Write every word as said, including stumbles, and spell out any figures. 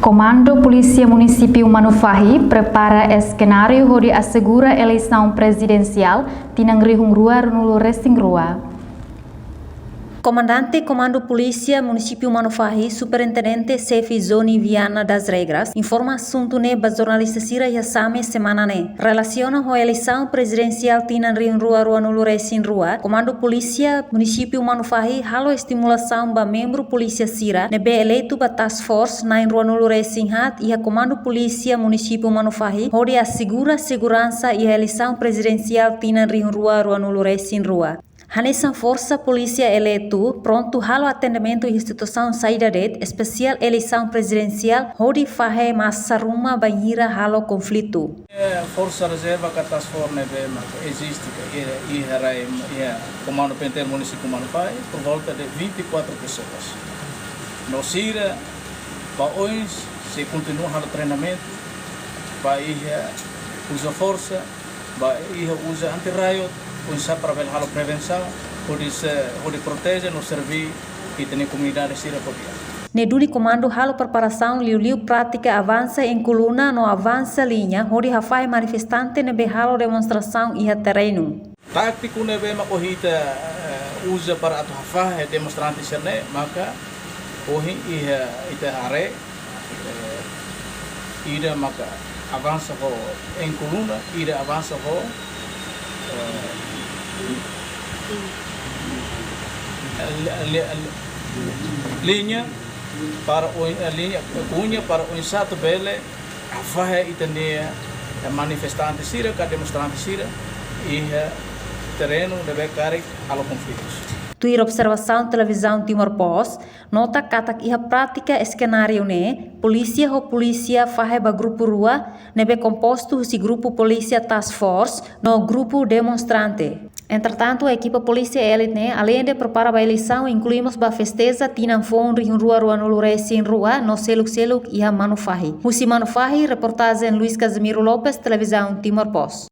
Komandu Polísia Munisípiu Manufahi prepara senáriu hodi asegura eleisaun prezidensiál tinan rihun rua ruanulu resin rua. Komandante Komandu Polísia Munisípiu Manufahi, Superintendente Xefe Zoni Viana das Regras, informa asuntu ne'e ba jornalista sira iha Same semana ne'e. Relasiona ho eleisaun prezidensiál tinan rihun rua ruanulu resin rua, Komandu Polísia Munisípiu Manufahi halo estimulasaun ba membru polísia sira ne'ebé eleitu ba Task Force na'in ruanulu resin haat iha Komandu Polísia Munisípiu Manufahi hodi asegura seguransa iha eleisaun prezidensiál tinan rihun rua ruanulu resin rua. Hanesan forsa polísia eleitu prontu halo atendimentu iha situasaun saida de'it, espesiál eleisaun prezidensiál, hodi fahe masa ruma bainhira halo konflitu. Eh, Forsa Rezerva ka Task Force ne'ebé mak eziste ka iha, iha rai, iha Komandu P N T L Munisípiu Manufahi, por volta de vinte e quatro pessoas. No sira ba oins sei kontinua halo treinamentu ba iha uza forsa, ba iha uza anti-riot, oinsá para bele halo prevensaun, hodi se, hodi proteje no serví ita-nia komunidade sira ho di'ak. Ne'e duni komandu halo preparasaun liuliu prátika avansa em coluna no avansa linha, hodi hafahe manifestante ne'ebé halo demonstrasaun iha terrenu. Tátiku ne'ebé mak ohin ita, eh, uza para atu hafahe demonstrante sira-ne'e, maka ohin iha ita haree, eh, ida maka avansa ho em coluna, ida avansa ho, eh, li-, li-, li-, linha para o, eh, linha, cunha para oinsá atu bele hafahe ita-nia, eh, manifestante sira ka demonstrante sira iha terrenu ne'ebé karik halo konflitus. Tuir observasaun Televizaun Timor Post, nota katak iha prátika senáriu ne'e, polísia ho polísia fahe ba grupu rua, ne'ebé kompostu husi grupu polísia Task Force no grupu demonstrante. Entretantu, ekipa polísia elite ne'e, aleinde prepara ba eleisaun, inklui mós ba festeja tinan foun rihun rua ruanulu resin rua no seluk-seluk iha Manufahi. Husi Manufahi, reportajen Luis Casimiro Lopes, Televizaun Timor Post.